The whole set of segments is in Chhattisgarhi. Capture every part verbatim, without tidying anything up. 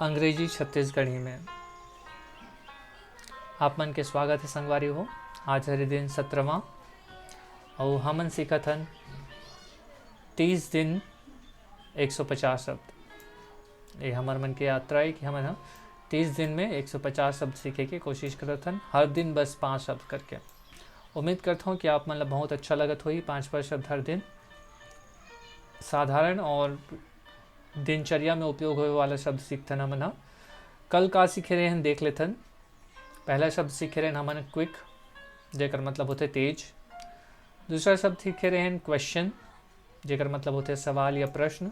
अंग्रेजी छत्तीसगढ़ी में आप मन के स्वागत हे संगवारी हो। आज हरे दिन सत्रहवाँ, अउ हमन सीखत हन तीस दिन एक सौ पचास शब्द। ये हमर मन के यात्रा हे कि हमन ह तीस दिन में एक सौ पचास शब्द सीखे के कोशिश करत हन, हर दिन बस पाँच शब्द करके। उम्मीद करता हूँ कि आप मन ला बहुत अच्छा लगत होही। पाँचवा शब्द हर दिन साधारण और दिनचर्या में उपयोग होए वाला शब्द सीखथन हमन ह। कल का सीखे रहेन, देख लेथन। पहला शब्द सीखे रहेन हमन क्विक, जेकर मतलब होथे तेज। दूसरा शब्द सीखे रहेन क्वेश्चन, जेकर मतलब होथे सवाल या प्रश्न।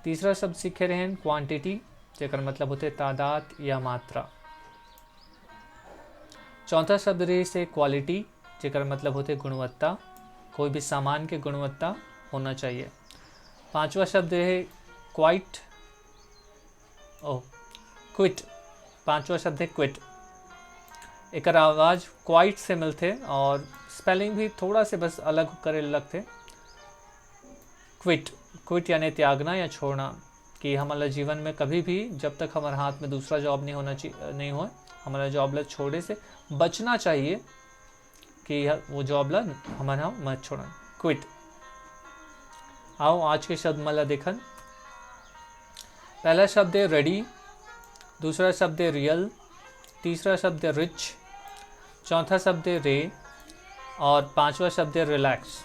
तीसरा शब्द सीखे रहेन क्वांटिटी, जेकर मतलब होथे तादाद या मात्रा। चौथा शब्द रहिस हे क्वालिटी, जेकर मतलब होथे गुणवत्ता, कोई भी सामान के गुणवत्ता होना चाहिए। पांचवा शब्द हे क्वाइट, ओ, क्विट। पांचवा शब्द हे क्विट। एकर आवाज़ क्वाइट से मिलथे और स्पेलिंग भी थोड़ा से बस अलग करे लगथे। क्विट, क्विट यानी त्यागना या छोड़ना, कि हमन ला जीवन में कभी भी, जब तक हमर हाथ में दूसरा जॉब नहीं होना चाहिए, नहीं होए, हमन ला जॉब ला छोड़े से बचना चाहिए, कि यह, वो जॉब ला हमन ह मत छोड़न। क्विट। आओ आज के शब्द मन ला देखन। पहला शब्द हे रेडी, दूसरा शब्द हे रियल, तीसरा शब्द हे रिच, चौथा शब्द हे रे और पांचवा शब्द हे रिलैक्स।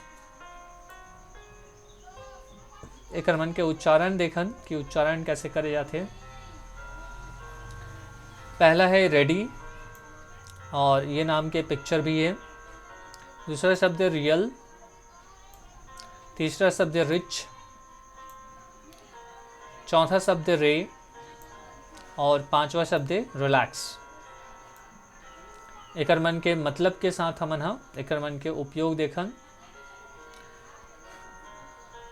एकर मन के उच्चारण देखन कि उच्चारण कैसे करे जाथे। पहला हे रेडी और ये नाम के पिक्चर भी हे। दूसरा शब्द हे रियल, तीसरा शब्द हे रिच, चौथा शब्द हे रे और पांचवा शब्द हे रिलैक्स। एकर मन के मतलब के साथ हमन ह एकर मन के उपयोग देखन।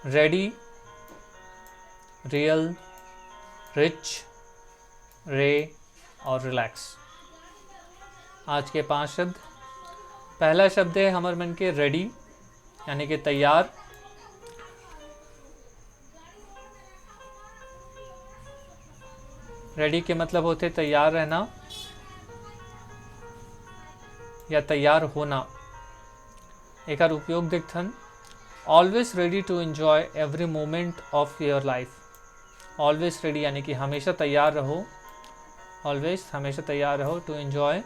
रेडी, रियल, रिच, रे और रिलैक्स। आज के पांच शब्द। पहला शब्द हे हमर मन के रेडी, यानी कि तैयार। रेडी के मतलब होथे तैयार रहना या तैयार होना। एकर उपयोग देखथन, always ready to enjoy every moment of your life। Always ready यानी कि हमेशा तैयार रहो, always, हमेशा तैयार रहो, to enjoy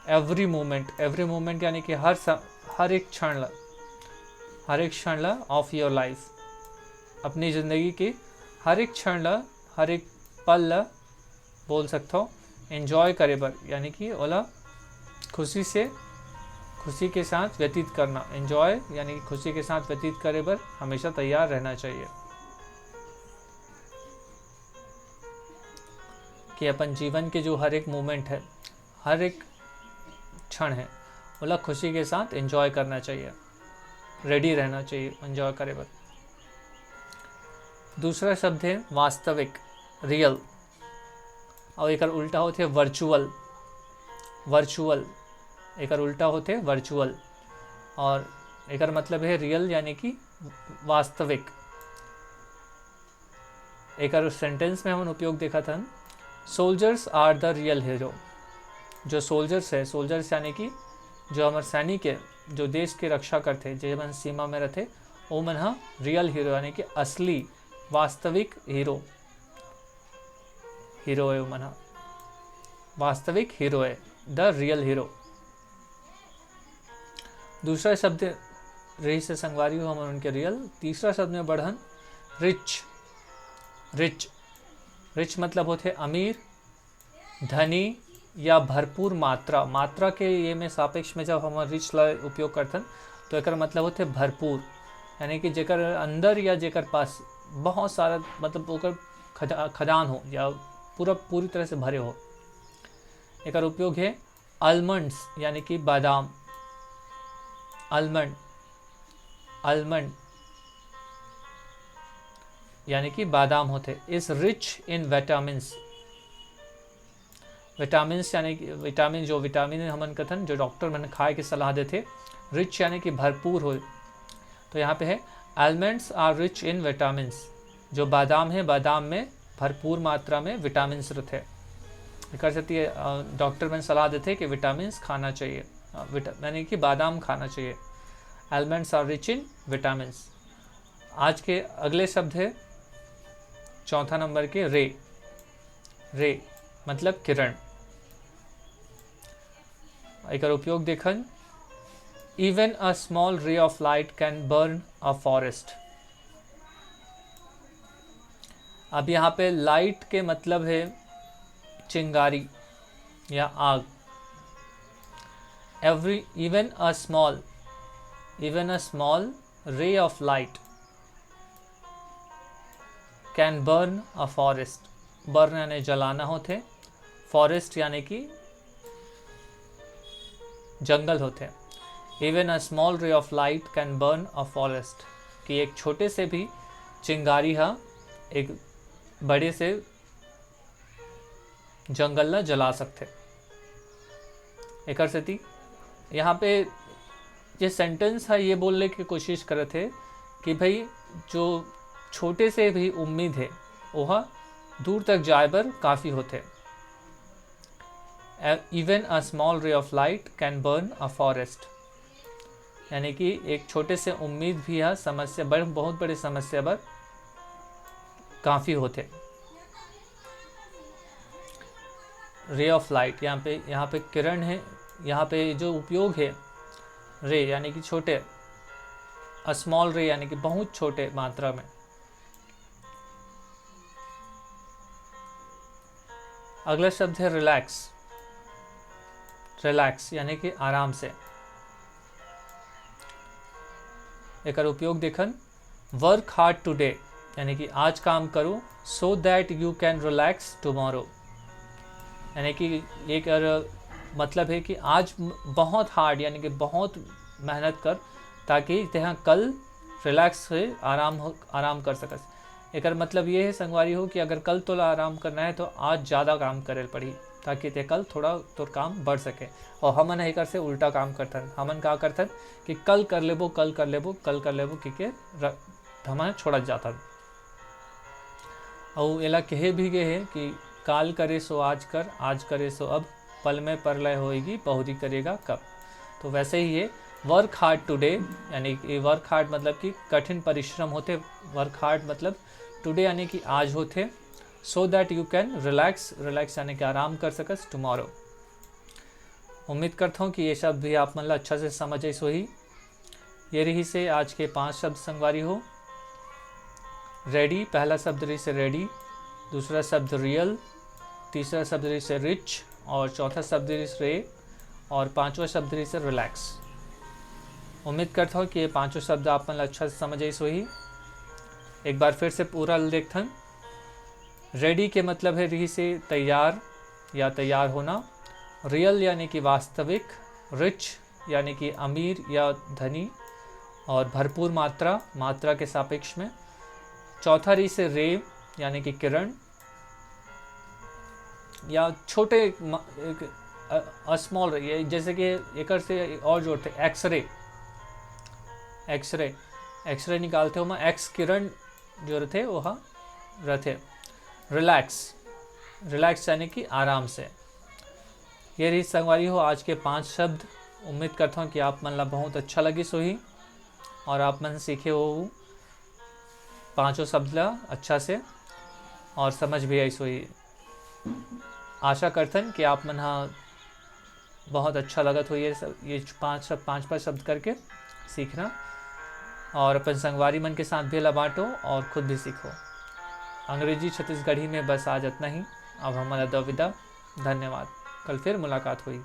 every moment। Every moment यानी कि हर स-, हर एक क्षण ला, हर एक क्षण ला of your life, अपनी ज़िंदगी के हर एक क्षण ला, हर एक पल ला बोल सकथो एंजॉय करे बर, यानी कि ओला खुशी से, खुशी के साथ व्यतीत करना। एंजॉय यानी कि खुशी के साथ व्यतीत करे बर हमेशा तैयार रहना चाहिए, कि अपन जीवन के जो हर एक मोमेंट है, हर एक क्षण है, ओला खुशी के साथ एंजॉय करना चाहिए, रेडी रहना चाहिए एंजॉय करे बर। दूसरा शब्द है वास्तविक, रियल, और एकर उल्टा होथे वर्चुअल। वर्चुअल, एकर उल्टा होथे वर्चुअल, और एकर मतलब है रियल यानी कि वास्तविक। एकर सेंटेंस में हमन उपयोग देखत हन, soldiers are the real hero। जो सोल्जर्स है, सोल्जर्स यानी कि जो हमर सैनिक है, जो देश के रक्षा करथे, जे मन सीमा में रथे, ओमन ह रियल हीरो यानी कि असली, वास्तविक हीरो, हीरो है ओमन ह, वास्तविक हीरो है, the real hero। दूसरा शब्द रहिस हे संगवारी हो हमन उनके रियल। तीसरा शब्द में बढ़न, रिच। रिच, रिच मतलब होथे अमीर, धनी या भरपूर मात्रा। मात्रा के ये में सापेक्ष में जब हम रिच ला उपयोग करथन तो एकर मतलब होथे भरपूर, यानी कि जेकर अंदर या जेकर पास बहुत सारा, मतलब ओकर खजा-, खजान हो या पूरा, पूरी तरह से भरे हो। एकर उपयोग है आलमंड्स यानी कि बादाम, आलमंड, आलमंड यानी कि बादाम होथे, is rich in vitamins। Vitamins यानी कि विटामिन, जो विटामिन हमन कथन, जो डॉक्टर मन खाए के सलाह देथे, रिच यानी कि भरपूर हो। तो यहाँ पे है, almonds are rich in vitamins। जो बादाम है, बादाम में भरपूर मात्रा में विटामिन्स रथे। एकर सेती, अ, डॉक्टर मन सलाह देथे कि विटामिन्स खाना चाहिए, अ, विटा-, यानी कि बादाम खाना चाहिए। Almonds are rich in vitamins। आज के अगले शब्द है चौथा नंबर के रे। रे मतलब किरण। एकर उपयोग देखन, Even a small ray of light can burn a forest। अब यहाँ पे लाइट के मतलब है चिंगारी या आग। Every, even a small, even a small ray of light can burn a forest। Burn यानी जलाना होथे, फॉरेस्ट यानी कि जंगल होथे। Even a small ray of light can burn a forest, कि एक छोटे से भी चिंगारी हा एक बड़े से जंगल ला जला सकथे। एकर सेती यहाँ पे ये सेंटेंस है, ये बोलने की कोशिश करत है कि भाई, जो छोटे से भी उम्मीद है, वह दूर तक जाए बर काफ़ी होथे। Even a small ray of light can burn a forest। यानी कि एक छोटे से उम्मीद भी है समस्या, बड़, बहुत बड़ी समस्या बर काफ़ी होथे। रे ऑफ लाइट, यहाँ पे, यहाँ पे किरण है, यहाँ पे जो उपयोग है रे यानी कि छोटे, अ स्मॉल रे यानी कि बहुत छोटे मात्रा में। अगला शब्द है रिलैक्स। रिलैक्स यानी कि आराम से। एकर उपयोग देखन, Work hard today, यानी कि आज काम करो, so that you can relax tomorrow। यानी कि ये कर मतलब है कि आज बहुत हार्ड यानी कि बहुत मेहनत कर, ताकि तेहा कल रिलैक्स से आराम हो, आराम कर सकस। एकर मतलब ये है संगवारी हो कि अगर कल तोला आराम करना है तो आज ज़्यादा काम करे पड़ी, ताकि ते कल थोड़ा तोर काम बढ़ सके। और हमन एकर से उल्टा काम करथन। हमन का करथन कि कल कर लेबो, कल कर लेबो, कल कर लेबो कहिके र-, हमन छोड़त जाथन। अउ एला कहे भी गए है कि काल करे सो आज कर, आज करे सो अब, पल में परलय होएगी, बहुरी करेगा कब। तो वैसे ही है, वर्क हार्ड टुडे, यानी कि वर्क हार्ड मतलब कि कठिन परिश्रम होथे, वर्क हार्ड मतलब टुडे यानी कि आज होथे, so that you can relax, relax यानी कि आराम कर सकस टुमारो। उम्मीद करता हूँ कि ये शब्द भी आप मन ला अच्छा से समझ आइस होही। ये रहिसे आज के पांच शब्द संगवारी हो। रेडी, पहला शब्द रहिसे रेडी, दूसरा शब्द रियल, तीसरा शब्द रहिसे रिच और चौथा शब्द रहिसे रे और पांचवा शब्द रहिसे रिलैक्स। उम्मीद करता हूँ कि ये पांचों शब्द आप मन ला अच्छा से समझ आइस होही। एक बार फिर से पूरा देखथन। रेडी के मतलब है रहिसे तैयार या तैयार होना, रियल यानी कि वास्तविक, रिच यानी कि अमीर या धनी, और भरपूर मात्रा, मात्रा के सापेक्ष में। चौथा रहिसे रे यानी कि किरण या छोटे म-, एक, अ, अ स्मॉल रे, ये जैसे कि एकर से और जोड़थे एक्सरे, एक्सरे, एक्सरे निकालथे ओमा एक्स किरण जो रथे वो हा रथे। रिलैक्स, रिलैक्स यानी कि आराम से। ये रहिस संगवारी हो आज के पांच शब्द। उम्मीद करता हूँ कि आप मन ला बहुत अच्छा लगिस होही और आप मन सीखे हो पांचों शब्द ला अच्छा से और समझ भी आइस होही। आशा करथन कि आप मन हा बहुत अच्छा लगत हो ये सब, ये पांच शब्द, पांच पांच शब्द करके सीखना और अपन संगवारी मन के साथ भी ला बांटो और खुद भी सीखो। अंग्रेजी छत्तीसगढ़ी में बस आज इतना ही। अब हमन ला दो विदा। धन्यवाद। कल फिर मुलाकात होही।